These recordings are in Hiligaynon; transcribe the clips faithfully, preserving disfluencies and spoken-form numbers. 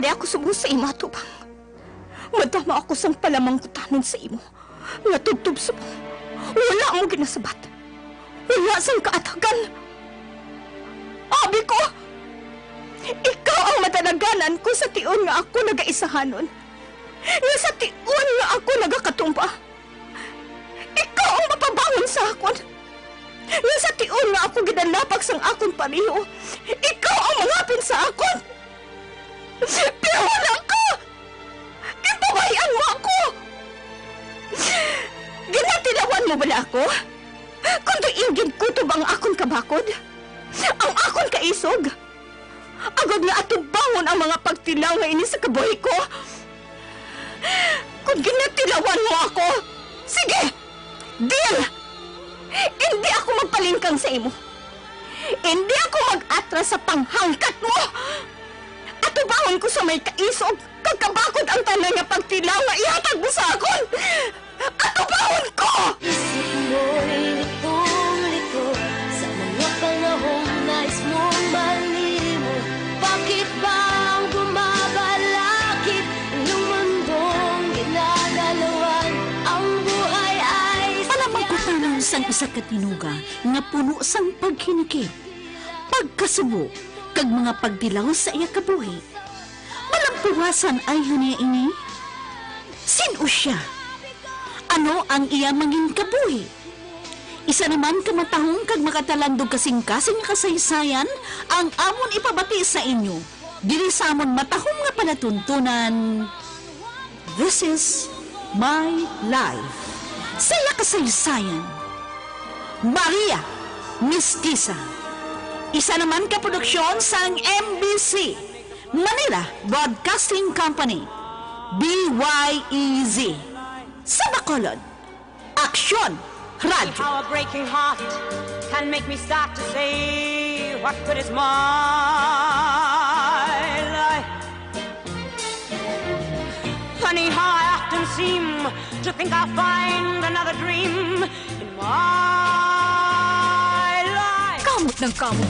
Di ako subong sa imo atubang. Madama ako sang palamangkutanon sa imo nga tubtob subong wala mo ginasabat. Wala sang kaatagan. Abi ko, ikaw ang madalaganan ko sa tion nga ako nagaisahanon, nga sa tion nga ako nagakatumba. Ikaw ang mapabangon sa akon, nga sa tion nga ako ginalapag sang akon pareho, ikaw ang mangapin sa akon. Pero wala ka! Ginpabay-an mo ako! Ginatilawan mo bala ako? Kon diin ginkutob ang akon kabakod, ang akon kaisog, agod nga atubangon ang mga pagtilaw nga ini sa kabuhi ko? Kon ginatilawan mo ako, sige! Deal! Indi ako magpalingkang sa imo. Indi ako mag-atras sa panghangkat mo. Atubangon ko sa may kaisog kag kabakod ang tanan nga pagtilaw nga ihatag mo sa akon. Atubangon ko! Isip mo'y litong-lito sa mga panahong nais mong malimot. Bakit ba ang bumabalakid inyong mundong ginadalawan? Ang buhay ay Palamangkutanan sang isa ka tinuga nga puno sang paghinikit, pagkasubo, kag mga pagtilaw sa iya kabuhi. Malampuwasan ay niya ini? Sin-o sia? Ano ang iya manginkabuhi? Isa naman ka matahong kag makatalandog kasing-kasing nga kasaysayan ang amon ipabati sa inyo diri sa amon matahom nga palatuntunan. This is my life. Sa iya kasaysayan, Maria Mestiza. Isa naman ka produksyon sang M B C, Manila Broadcasting Company, B Y E Z. Sa Bacolod, Aksyon Radyo. How a breaking heart can make me start to say, what good is my life? Funny how I often seem to think I'll find another dream in my life. Kamot ng kamot.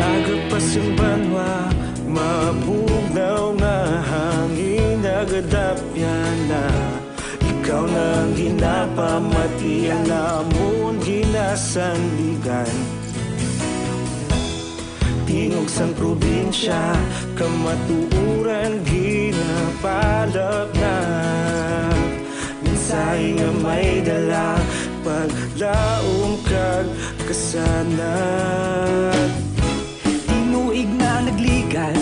Aga pa sing banwa, mabugnaw nga hangin nagadapyan na. Ikaw na ang ginapamati, ang amon ginasandigan. Tingog sang probinsya, kamatuoran ginapalapnap. Mensahe nga may dala, paglaom kag kasanag. Tinuig na nagligan,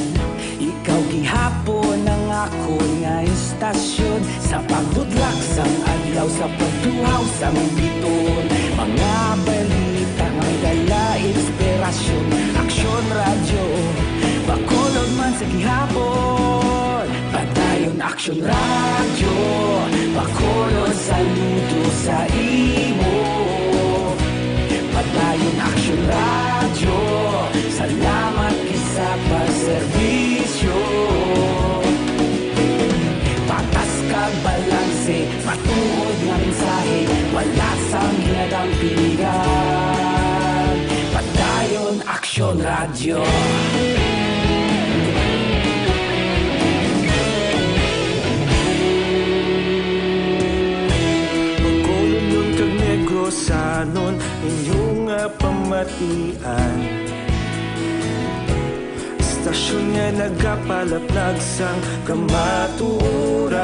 ikaw gihapon ang akon nga istasyon. Sa paghudlak sang adlaw, sa pagtuhaw sang bituon, mga balita nga may dala inspirasyon. Aksyon Radyo, Bacolod man sa gihapon. Padayon Aksyon Radyo, Bacolod, saludo sa imo. Padayon Aksyon Radyo, salamat gid sa pagserbisyo. Patas kag balanse, matuod nga mensahe, wala sang ginadampingan. Padayon Aksyon Radyo. Bacolodnon kag Negrosanon, inyo nga pamatian. Istasyon nga nagapalapnag sang kamatuoran.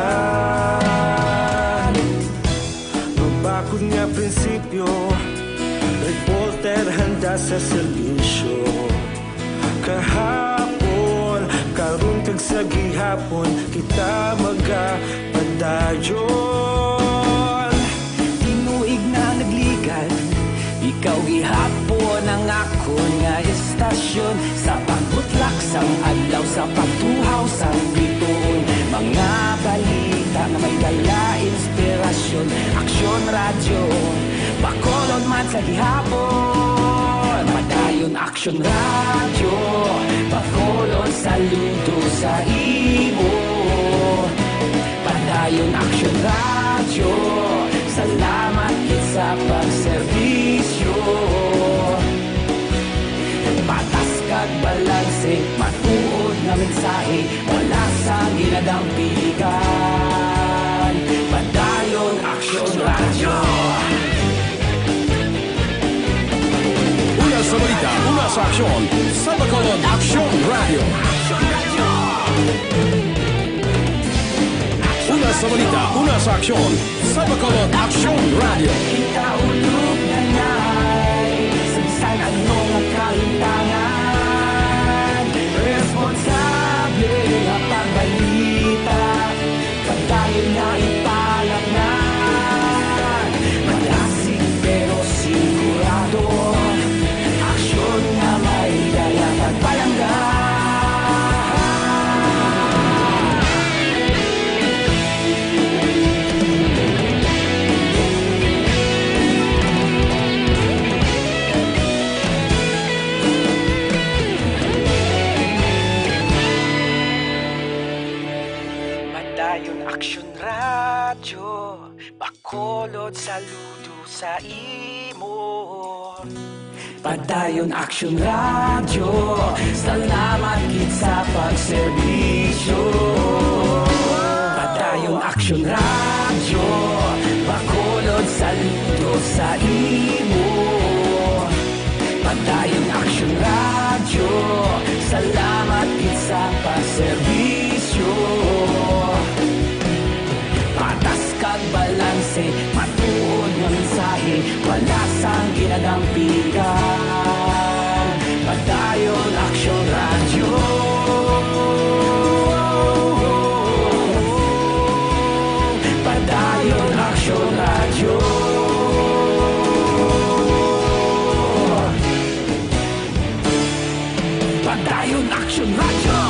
Mabakod nga prinsipyo, reporter handa sa serbisyo. Kahapon, karon, kag sa gihapon, kita magapadayon. Tinuig na nagligan, ikaw gihapon ang akon nga istasyon. Sa pagbutlak sang adlaw, sa pagtuhaw sang bituon, mga balita nga may dala inspirasyon. Aksyon Radyo, Bacolod man sa gihapon. Padayon Action Radyo, Bacolod, saludo sa imo. Padayon Action Radyo, salamat gid sa pagserbisyo. Patas kag balanse, matuod nga mensahe, wala sang ginadampigan. Padayon Action Radyo. Una sa balita, una sa aksyon, sa Bacolod Action Radio. Una sa balita, una sa aksyon, sa Bacolod Action Radio. Kita ulog na nay, sa bisan ano nga kalimtangan, responsable nga pagbalita, padayon na ipalapnan. Malasig pero sigurado, aksyon nga may dala pagpalangga. Padayon Action Radyo, Bacolod, saludo sa imo. Padayon Action Radyo, salamat gid sa pagserbisyo. Padayon Action Radyo, Bacolod, saludo sa imo. Padayon Action Radyo, salamat gid sa pagserbisyo. Patas kag balanse, matuod nga mensahe, wala sang ginadampigan. Padayon Action Radyo. Padayon Action Radyo. Padayon Action Radyo.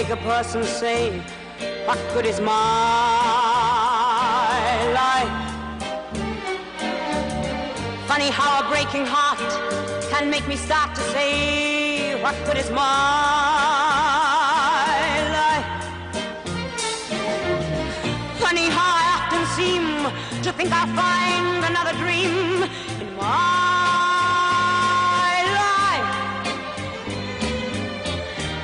Make a person say, "What good is my life?" Funny how a breaking heart can make me start to say, "What good is my life?" Funny how I often seem to think I'll find another dream in my life.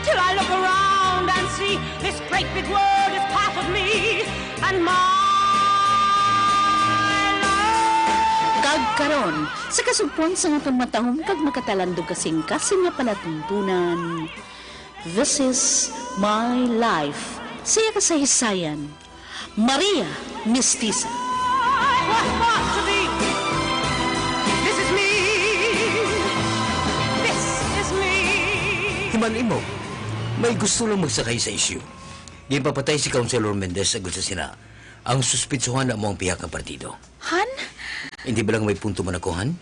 Till I look around and see this great big world is part of me and my life. Kag karon, sa kasugpon sang aton matahom kag makatalandog kasing-kasing nga palatuntunan, This is My Life, sa iya kasaysayan, Maria Mestiza. Life was thought to be. This is me. This is me. Himan-im mo, may gusto lang magsakay sa isyu. Ginpapatay si Councilor Mendez agud sa sina. Ang suspitsuhan amo ang pihak nga partido. Han? Hindi ba lang may punto man ako, Han?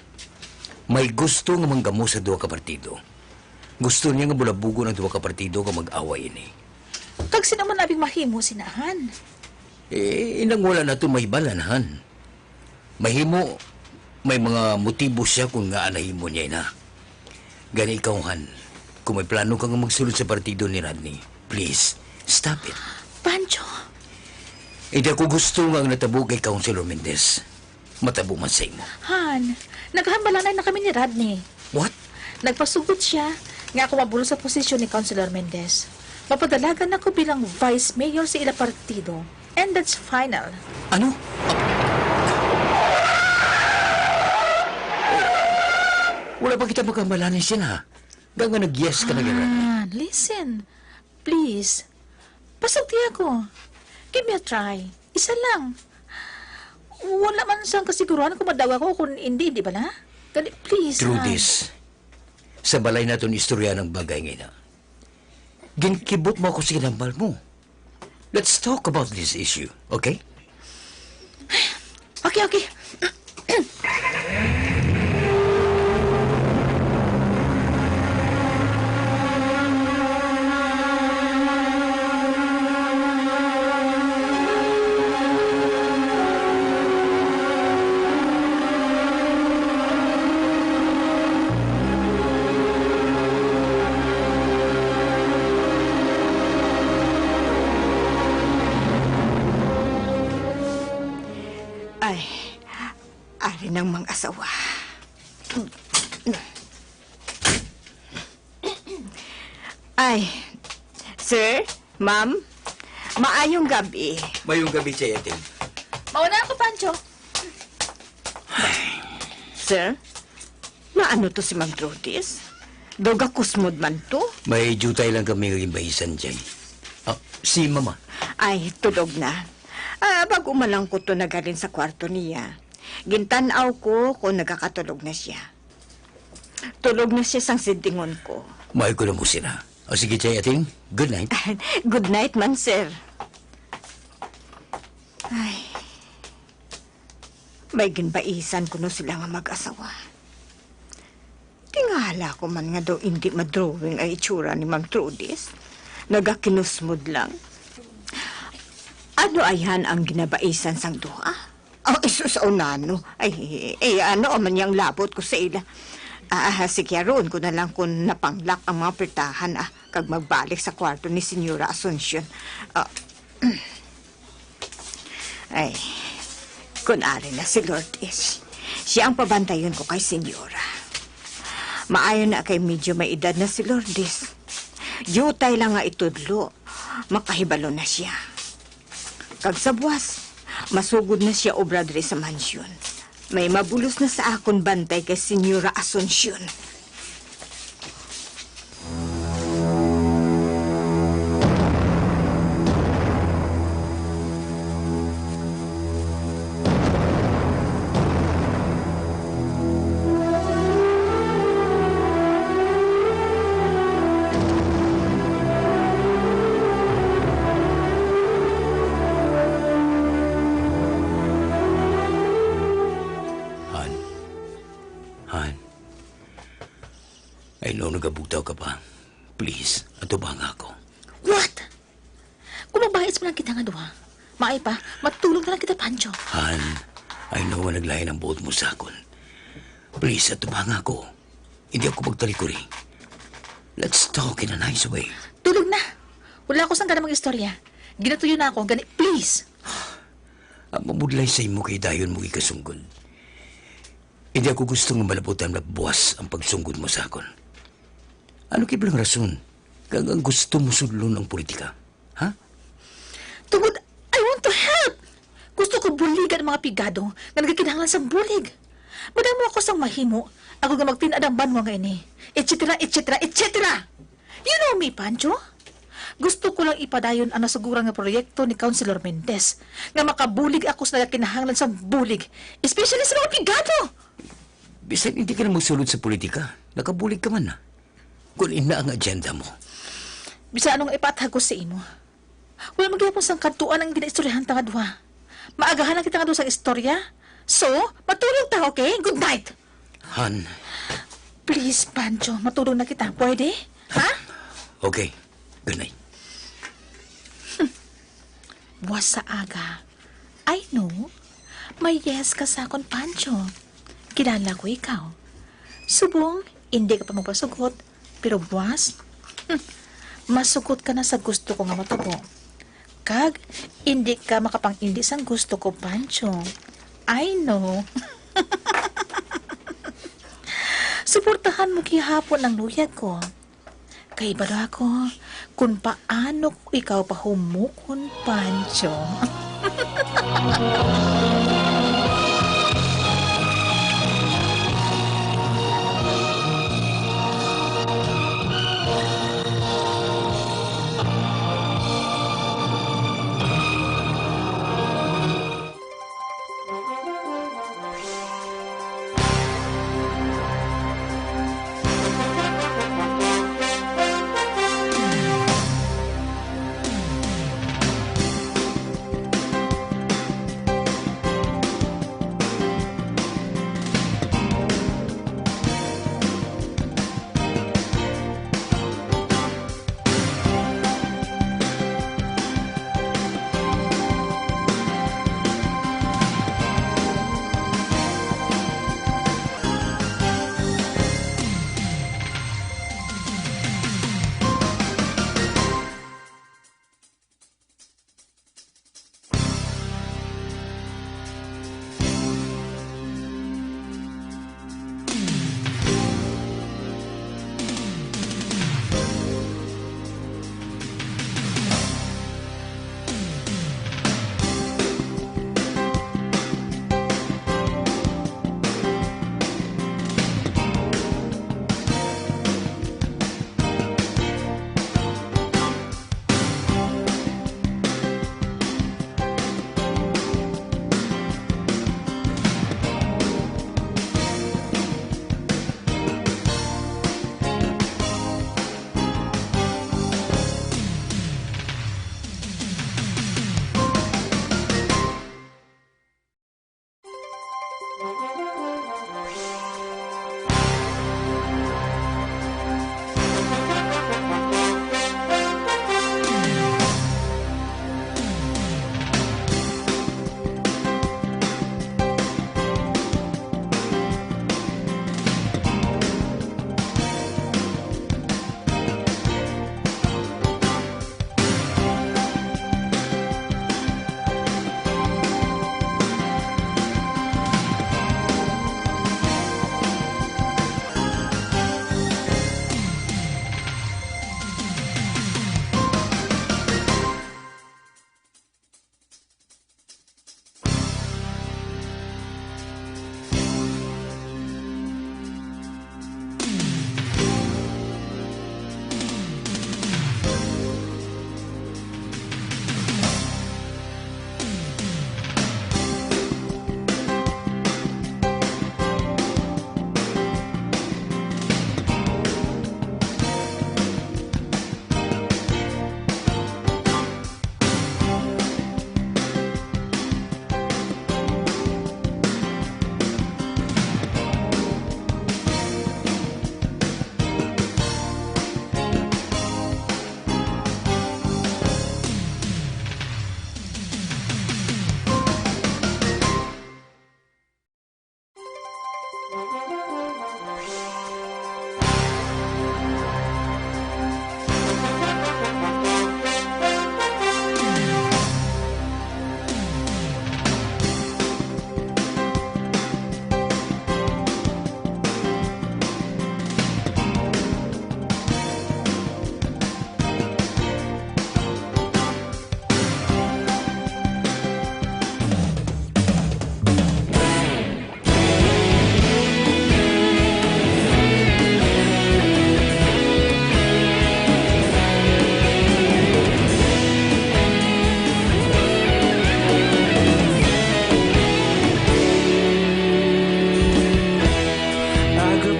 May gusto nga manggamo sa duha ka partido. Gusto niya nga bulabugon ang duha ka partido nga mag-away ini. Kag sino man abi ang mahimo sina, Han? Eh, inang wala nato mahibalan, Han. Mahimo, may mga motibo siya kung ngaa nahimo niya ina. Gani ikaw, Han, kung may plano ka nga magsulod sa partido ni Rodney, please, stop it. Pancho! Hindi ako gusto nga ang natabo kay Councilor Mendez matabo man sa imo. Han, naghambalanay na kami ni Rodney. What? Nagpasugot sia nga ako mabulos sa posisyon ni Councilor Mendez. Mapadalagan ako bilang vice mayor sa ila partido. And that's final. Ano? Wala pa kita magkamalanin sina. Nga nga nag-yes ka na, Gerard. Ah, listen. Please. Pasagdi ako. Give me a try. Isa lang. Wala man sang kasiguruhan kung madawa ko kung hindi, di ba na? Gani, please, Through ah. This, sa balay naton istorya ng bagay nga ina. Ginkibot mo ako sa ginambal mo. Let's talk about this issue, okay? Okay, okay. Ay, ari nang mga asawa. Ay, sir, ma'am, maayong gabi. Mayong gabi, Chay Ating. Mauna ako, Pancho. Sir, maano to si Ma'am Trudis? Daw gakusmod man to. May jutay lang kami nga ginbaisan, Chay. Ah, si Mama? Ay, tulog na. Ah, bago man lang ko to nagalin sa kwarto niya. Gintan-aw ko kung nagakatulog na siya. Tulog na siya sang sidingon ko. May ko na mo sila. O sige, Chay Ating. Good night. Good night man, sir. Ay. May ginbaisan kuno sila nga mag-asawa. Tingala ko man nga daw indi madrawing ang itsura ni Ma'am Trudis. Nagakinusmod lang. Ano ayhan ang ginabaisan sang duha? Oh, isus, aw nano. Ay, eh, ano man yang labot ko sa ila? Ah, ah, sige, aron ko na lang kung napanglak ang mga pirtahan, ah, kag magbalik sa kwarto ni Senyora Asuncion. Ah, ay, kun ari na si Lourdes, siya ang pabantayon ko kay Senyora. Maayo na kay medyo may edad na si Lourdes. Diutay lang nga itudlo, makahibalo na siya. Kag sa buwas, masugod na siya obra diri sa mansyon. May mabulos na sa akon bantay kay Senyora Asuncion. Han. Han. I know nagabugtaw ka pa. Please, atubanga ako. What? Nagkita nga duha. Maay pa, matulog na lang kita, Pancho. Han, I know nga naglain ang buot mo sa akon. Please, atubanga ako. Hindi ako magtalikuri. Let's talk in a nice way. Tulog na. Wala ako sang gana mag-istorya. Ginatuyo na ako, gani, please. Ang mamudlay sa imo kay dayon mo ikasunggod. Hindi ako gusto nga malabutan na buwas ang pagsunggod mo sa akon. Ano kay bala ang rason kag ang gusto mo sudlon ang politika? Ha? Tungod, I want to help. Gusto ko buligan ang mga pigado nga nagakinahanglan sang bulig. Madamo ako sang mahimo, ako nga magtin-ad ang banwa nga ini, et cetera, et cetera, et cetera. You know me, Pancho. Gusto ko lang ipadayon ang nasuguran nga proyekto ni Councilor Mendez nga makabulig ako sa nagakinahanglan sang bulig, especially sa mga pigado. Bisan hindi ka na magsulod sa politika, nakabulig ka man na. Kung ina ang agenda mo. Bisan anong ipatag ko sa imo, wala man gyapon sang kadtuan ang ginaistoryahan ta nga duha. Maagahan lang kita nga duha sang istorya. So, matulog ta, okay? Good night. Han. Please, Pancho, matulog na kita. Pwede? Ha? Okay. Good night. Buwas sa aga. I know. May yes ka sa akon, Pancho. Kilala ko ikaw. Subong, hindi ka pa magpasugot, pero buwas, hmm, masugot ka na sa gusto ko nga matabo. Kag, hindi ka makapang-indi sang gusto ko, Pancho. I know. Suportahan mo gihapon ang luyag ko. Kay bala ko kung paano ko ikaw pahumukon, Pancho. Aga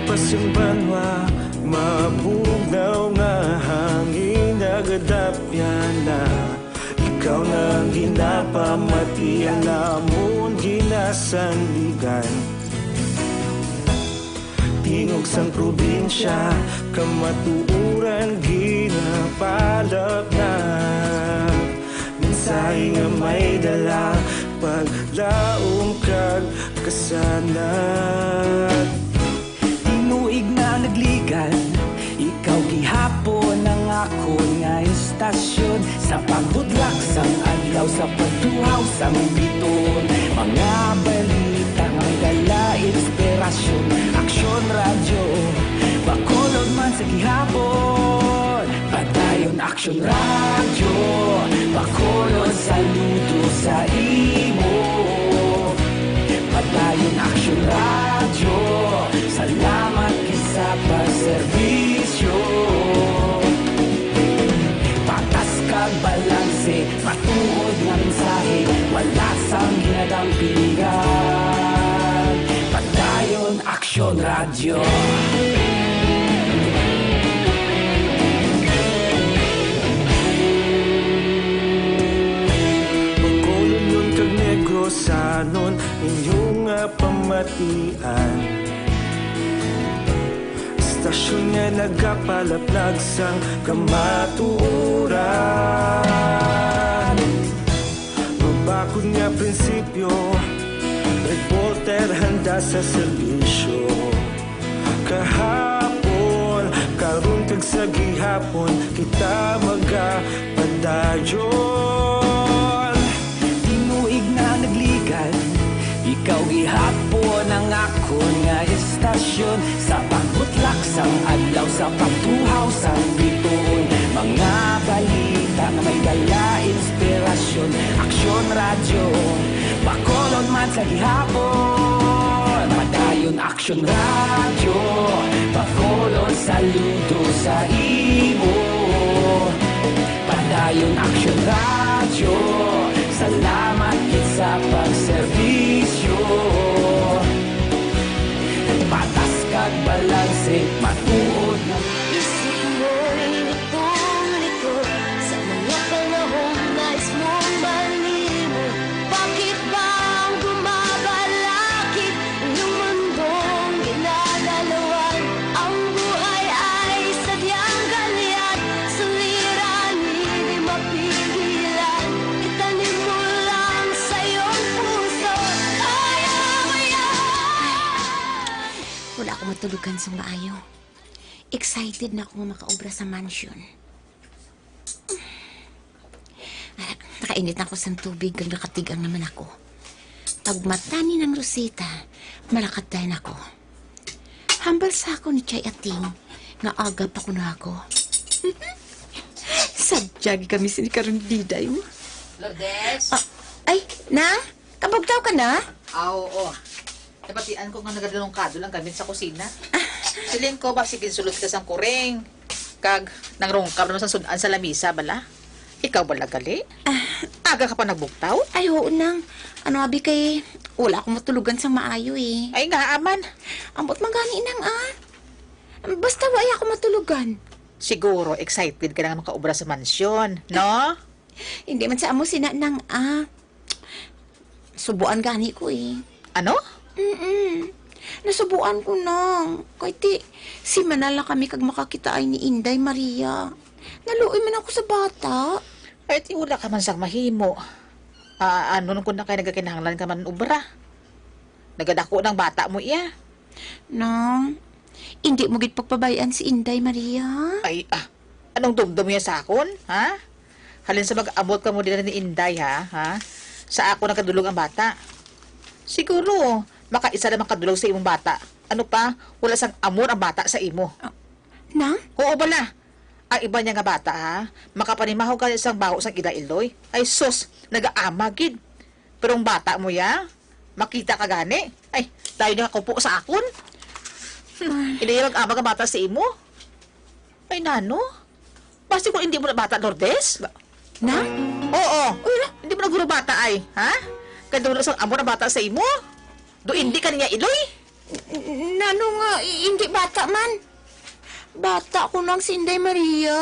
pa sing banwa, mabugnaw nga hangin nagadapyan na. Ikaw na ang ginapamatian namon ginasandigan. Tingog sang probinsya, kamatuoran ginapalapnap. Mensahe nga may dala, paglaom kag kasanag. Tinuig na nagligan, ikaw gihapon ang akon nga istasyon. Sa pagbudlak sang adlaw, sa pagtuhaw sang bituon, mga balita nga may dala inspirasyon. Aksyon Radyo, Bacolod man sa gihapon. Padayon Aksyon Radyo, Bacolod, saludo sa imo. Padayon Aksyon Radyo, salamat gid sa pagserbisyo. Patas kag balanse, matuod nga mensahe, wala sang ginadampingan. Padayon Aksyon Radyo. Bacolodnon kag Negrosanon, inyo nga pamatian. Istasyon nga nagapalaplag sang kamatuoran. Mabakod nga prinsipyo, reporter handa sa serbisyo. Kahapon, karon kag sa gihapon, kita magapadayon. Tinuig na nagligan, ikaw gihapon ang akon nga istasyon. Sa pagbutlak sang adlaw, sa pagtuhaw sang bituon, mga balita nga may dala inspirasyon. Aksyon Radyo, Bacolod man sa gihapon. Padayon Aksyon Radyo, Bacolod, saludo sa imo. Padayon Aksyon Radyo, salamat gid sa pagserbisyo. Patas kag balanse, matuod nga. Isip mo, init kong likod sa mga panahon nais mong malimot. Bakit ba ang bumabalakid inyong mundong ginagalawan? Ang buhay ay sadyang galyat, suliranin di mapigilan. Itanim mo lang sa iyong puso, kaya mo yan. Wala ako matulugan sang maayo. Excited na ako nga makaobra sa mansion. Ah, nakainit na ako sang tubig kag nakatig-ang naman ako. Pagmata ni Nang Rosita, malakad dayon ako. Hambal sa ako ni Chay Ating nga aga pa kuno ako. Sadya gid kami sini karon, Diday, oh. Lourdes? Ah, ay, na? Kabugtaw ka na? Ah, oo. Nabatian ko nga nagadalungkado lang kami sa kusina. Siling ko, basi ginsulod ka sang kuring. Kag nangrungkab naman sa sud-an sa lamisa bala. Ikaw bala gali? Ah. Aga ka pa nagbugtaw? Ay, oo, Nang. Ano, abi, kay wala akong matulugan sang maayo, eh. Ay, nga, aman. Ambot man gani, Nang, ah. Basta wala ako matulugan. Siguro excited ka na nga makaobra sa mansyon, no? Hindi man sa amo sina, Nang, ah. Subuan gani ko, eh. Ano? Mm-mm. Nasubuan ko, Nang. Kay ti, semanal na kami kag makakitaay ni Inday Maria. Naluoy man ako sa bata. Ay, ti wala ka man sang mahimo. Ah, ano nung kun na kay nagakinahanglan ka man obra? Nagadako ng bata mo iya. Nang, hindi mo gid pagpabay-an si Inday Maria? Ay, ah, anong dumdum niya sa akon, ha? Halin sa mag-amot kamo dira ni Inday, ha? Ha? Sa akon nakadulog ang bata. Siguro, makaisa na makadulog sa imong bata. Ano pa? Wala sang amor ang bata sa imo. Ah, nang? Oo bala. Ang iba niya nga bata, ha? Makapanimahog ka sang baho sang ila iloy. Ay, sus, nagaama gid. Pero ang bata mo, ya? Makita ka gani? Ay, tayo na kakupo sa akon. Hmm, hindi mag-ama nga bata sa imo. Ay, nano? Basi kung hindi mo na bata, Lourdes? Ba- Na? Oo. Uy, na, hindi mo na guro bata ay, ha? Kaya daw sang amo na bata sa imo? Do hindi ka niya iloy? N-, nano nga, i-, hindi bata man. Bata ko nang si Inday Maria.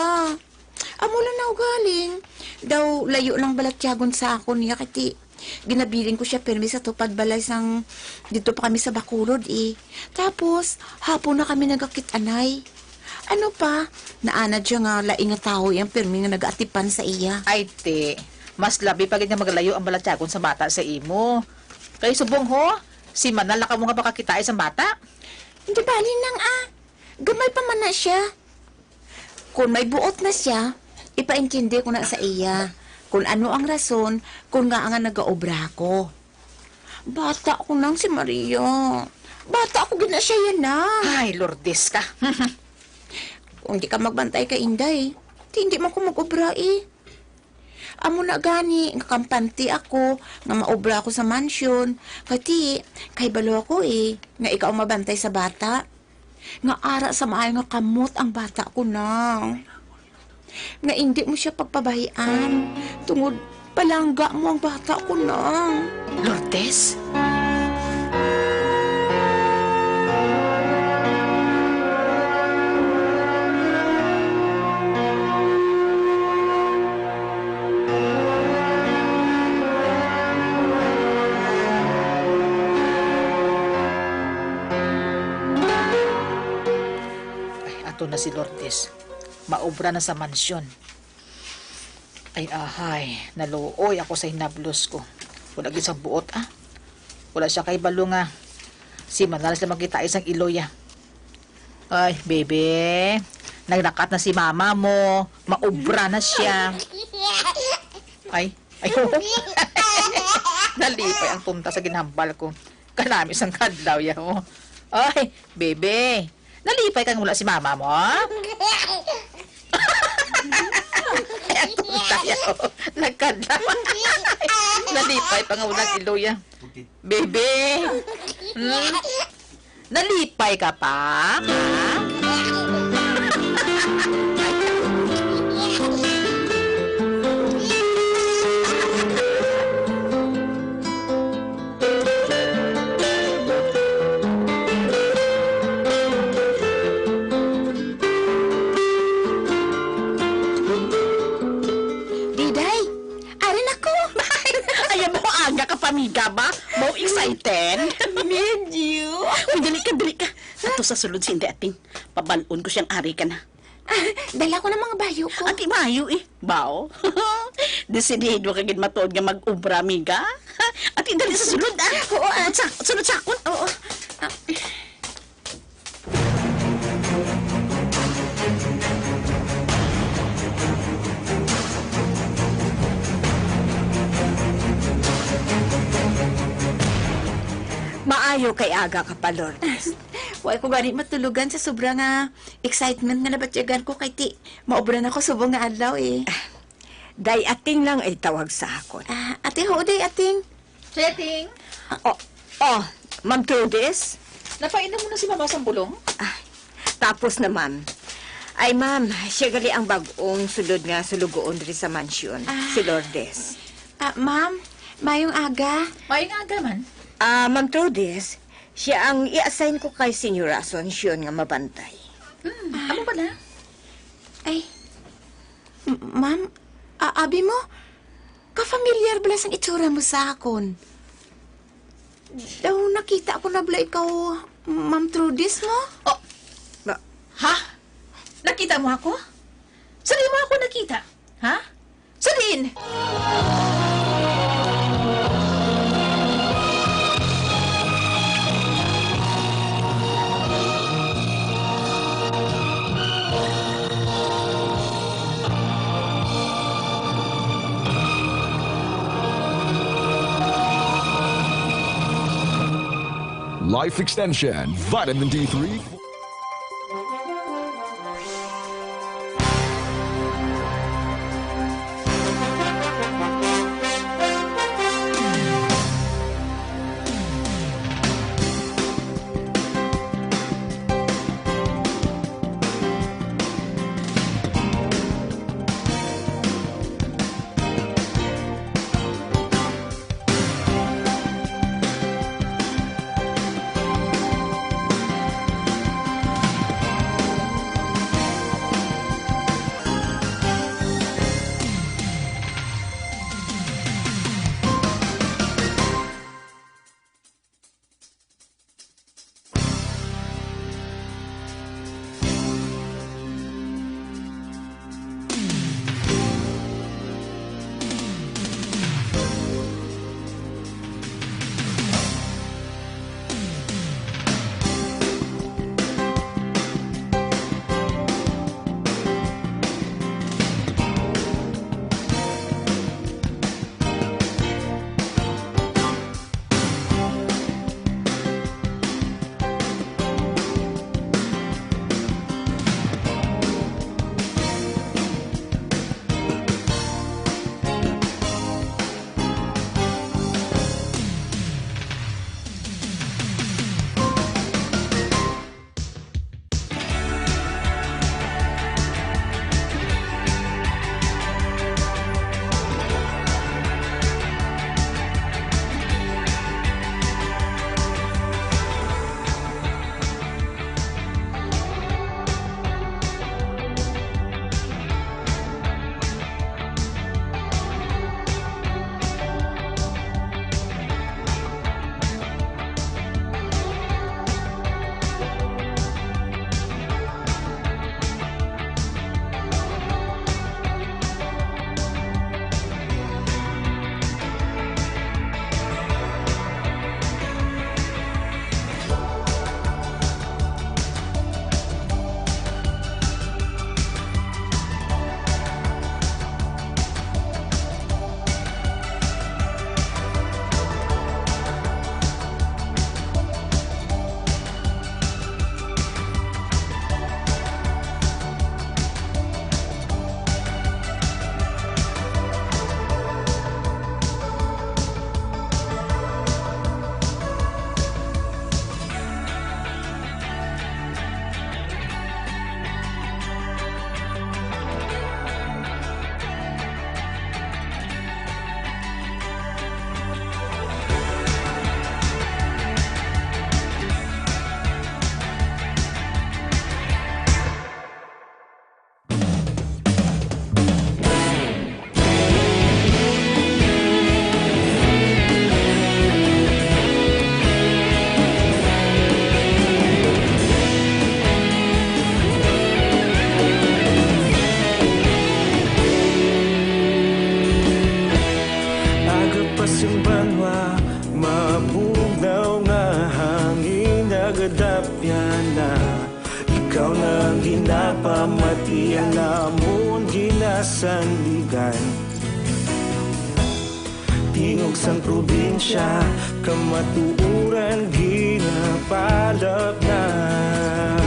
Amo lang na ugaling. Daw layo lang balatyagon sa akon niya, kati ginabilin ko siya pirmi sa tupad balay sang dito pa kami sa Bacolod, eh. Tapos, hapon na kami nagakit-anay. Ano pa? Naanad siya nga laing nga tawo yang pirmi nga nagaatipan sa iya. Ay, ti, mas labi pa gid nga maglayo ang balatyagon sa bata sa imo. Kay subong ho, si Manal na kamo nga makakitai sang bata. Hindi bali nang, ah. Gamay pa man na siya. Kung may buot na siya, ipaintindi ko na sa iya kung ano ang rason kung nga nga nagaobra ako. Bata ko nang si Maria. Bata ko gid na siya yan na. Ay, Lourdes ka. Kung di ka magbantay kay Inday, di, hindi man ko mag-obra, eh. Amo na gani nga kampante ako nga maobra ako sa mansyon. Kati, kay balo ako, eh, nga ikaw ang mabantay sa bata. Nga ara sa maayo nga kamot ang bata ko, nang. Nga indi mo siya pagpabahian, tungod palangga mo ang bata ko, nang. Lourdes? Ay, ato na si Lourdes. Maobra na sa mansyon. Ay, ahay, naluoy ako sa hinablos ko. Wala gid sa buot, ah. Wala siya kay balo nga si Manal sila magkita sang iloy, ah. Ay, bebe, naglakat na si mama mo. Maobra na siya. Ay, ay, nalipay ang tunta sa ginhambal ko. Kanami sang kadlaw, ya, oh. Ay, bebe, nalipay kang wala si mama mo? Ay, ang tunta, ya, oh. Nagkadlaw. Nalipay pa nga walang iloy, ya. Bebe. Hmm? Nalipay ka pa? Ha? Diday, ari na ko. Ay, amo, aga ka pa, amiga ba? Mo excited? Medyo. Uy, dali ka, dali ka. Ato sa sulod si Inday Ating. Pabal-on ko siyang ari ka na. Ah, dala ko na mga bayo ko. Ati, bayo, eh. Bao? Desidido ka gid matuod nga mag-obra, amiga. Ati, dali sa sulod, ah. Oo, ah. Sulod sa, sulod sa akon. Oo. Ah. Maayo kay aga ka pa, Lourdes. Wa ko gani matulugan sa sobra nga excitement nga nabatyagan ko kay ti maobra na ko subong nga adlaw, eh. Day Ating lang ay tawag sa akon. Ah, ate, ho, Day Ating. Chetting! Oh, oh, Ma'am Trudis? Napainom mo na si Mama sang bulong? Ah, tapos na, ma'am. Ay, ma'am, siya gali ang bag-ong sulod nga sulugoon diri sa mansyon, Ah. si Lourdes. Ah, ma'am, mayong aga. Mayong aga man. Ah, Ma'am Trudis, siya ang i-assign ko kay Señora Asuncion nga mabantay. Hmm, amo pala. Ay, m-, ma'am, a-, abi mo, ka-familiar bala sang itsura mo sa akon? Daw nakita ko na bala ikaw, Ma'am Trudis mo? Oh. Ba- Ha? Nakita mo ako? Sa di mo ako nakita? Ha? Sa diin? Life Extension, Vitamin D three. Aga pa sing banwa, mabugnaw nga hangin nagadapyan na. Ikaw na ang ginapamati, ang amon ginasandigan. Tingog sang probinsya, kamatuoran ginapalapnap.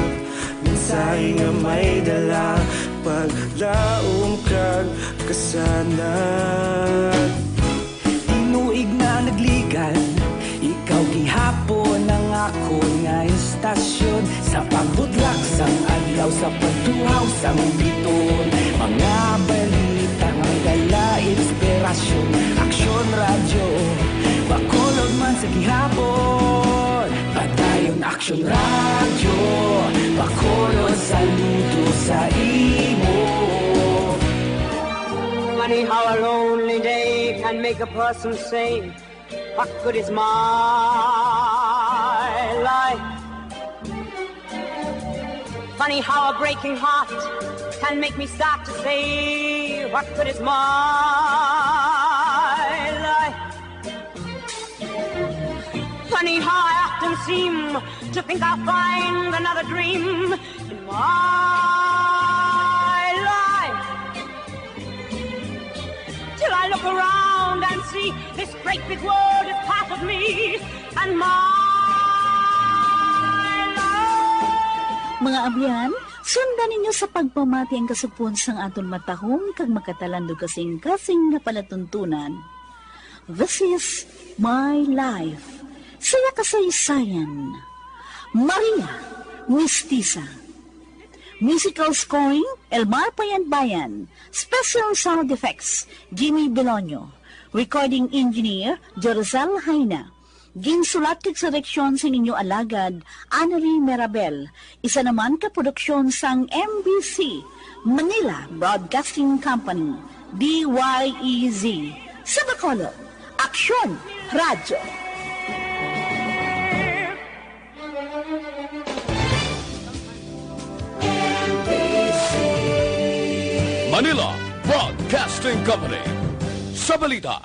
Mensahe nga may dala, paglaom kag kasanag. Tinuig na nagligan, ikaw gihapon ang akon nga istasyon. Sa pagbudlak sang adlaw, sa pagtuhaw sang biton, mga balita nga dala inspirasyon. Aksyon Radyo, Bacolod man sa gihapon. Padayon Aksyon Radyo, Bacolod, saludo sa imo. Funny how a lonely day can make a person say, "What good is my life?" Funny how a breaking heart can make me start to say, "What good is my life?" Funny how I often seem to think I'll find another dream in my life. Till I look around and see this great big world is part of me and my Mga abyan, sundan ninyo sa pagpamati ang kasugpon sang aton matahom kag makatalandog kasing-kasing nga palatuntunan. This is My Life. Saya kasaysayan. Maria Mistisa. Musical scoring, Elmar Payanbayan. Special sound effects, Jimmy Belonio. Recording engineer, Jorzel Jaina. Ginsulat kag sa direksyon sa inyo alagad, Annery Mirabel. Isa naman ka produksyon sang M B C, Manila Broadcasting Company, D Y E Z. Sa Bacolod, Aksyon Radyo. Manila Broadcasting Company. Sa balita,